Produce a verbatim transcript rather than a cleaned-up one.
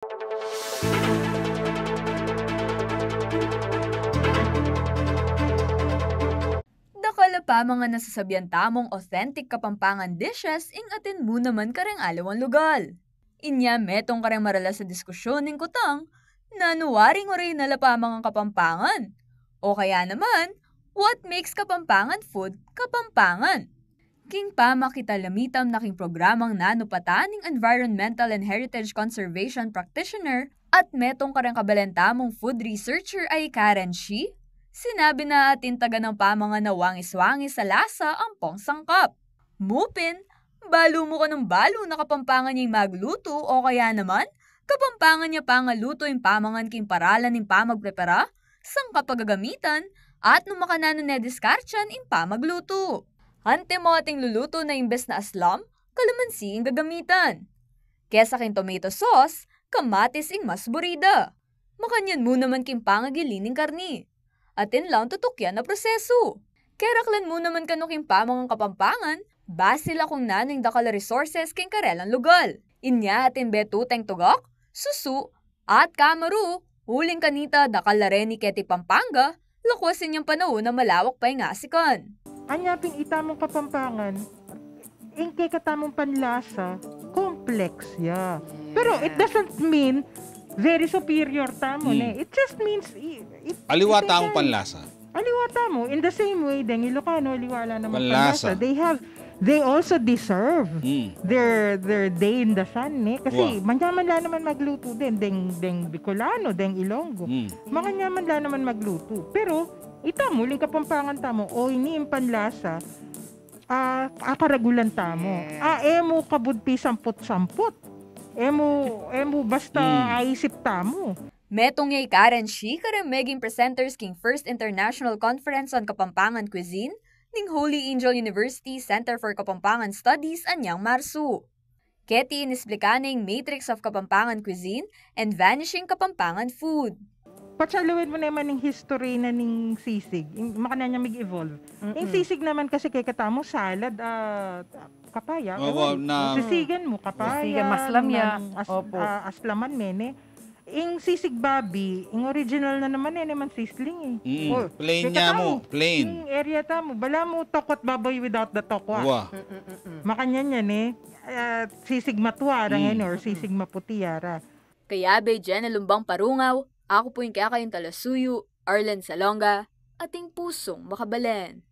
Dakal a pamangan a sasabian tamung authentic Kapampangan dishes ing atin mu naman kareng aliwang lugal. Inya metung kareng maralas a diskusyun ning kutang, nanu waring orihinal a pamangan Kapampangan? O kaya naman, what makes Kapampangan food Kapampangan? King pamakitalam mi na king programang nanu pa ta ning environmental and heritage conservation practitioner at metung kareng kabalen tamung food researcher a i Karen Shi, sinabi na atin taganang pamangan a wangis-wangis a lasa ampong sangkap. Mu pin, balu mu kanung balu na Kapampangan ya ing maglutu o kaya naman, Kapampangan ya pangalutu ing pamangan king paralan ning pamagprepara, sangkap a gagamitan, at nung makananu ne diskartsan ing pamaglutu. Antimo ating lulutu na imbes na aslam, kalamansi ing gagamitan. Kesa king tomato sauce, kamatis ing mas buri da. Makanyan mu naman king pangagili ning karni. Atin lang tutukyan a prosesu. Keraklan mu naman kanu king pamangan Kapampangan, basi la kung nanu ing dakal a resources king karelang lugal. Inya atin betuteng tugak, susu, at kamaru, uling kanita dakal la reni keti Pampanga, lakwas inyang panaun a malawak pa ing asikan. Anya pin itamung Kapampangan, ing kekatamung panlasa, complex ya. Pero it doesn't mean very superior tamu, ne? It just means i- it, Aliwa it tamung panlasa. Aliwa tamu. In the same way, deng Ilocano, aliwa la namang panlasa. Panlasa. They have, they also deserve their, their day in the sun, ne? Kasi manyaman la naman maglutu din, deng, deng Bicolano, deng Ilonggo. Manyaman la naman maglutu. Pero, itamu, uling Kapampangan tamu, o ini ing panlasa, a, a karagulan tamu. Yes. A, e mu kabudpi samput-samput. E mu, e mu basta aisip tamu. Metung ya i Karen Shi kareng meging presenters king First International Conference on Kapampangan Cuisine ning Holy Angel University Center for Kapampangan Studies anyang Marsu. Keti inisplika na ing Matrix of Kapampangan Cuisine and Vanishing Kapampangan Food. Patsaluin mu naman ing history na ning sisig. Ing, makanyan ya mig-evolve. Ing sisig naman kasi kekatamu salad, a, kapaya. Sisigan mu, kapaya, sisigan, maslam ya. As-, a, aslaman, mene. Ing sisig babi, ing original na naman, e naman sisling, e. Plain ya mu, plain. Ing area tamu, balamu tokwa't baboy without the tokwa. Makanyan yan, e. A, sisig matwa, rang yan, or sisig maputi, ara. Kayabe Jenna Lumbang Parungaw, aku pu ing kekayung talasuyu, Arlen Salonga, ating pusung makabalen.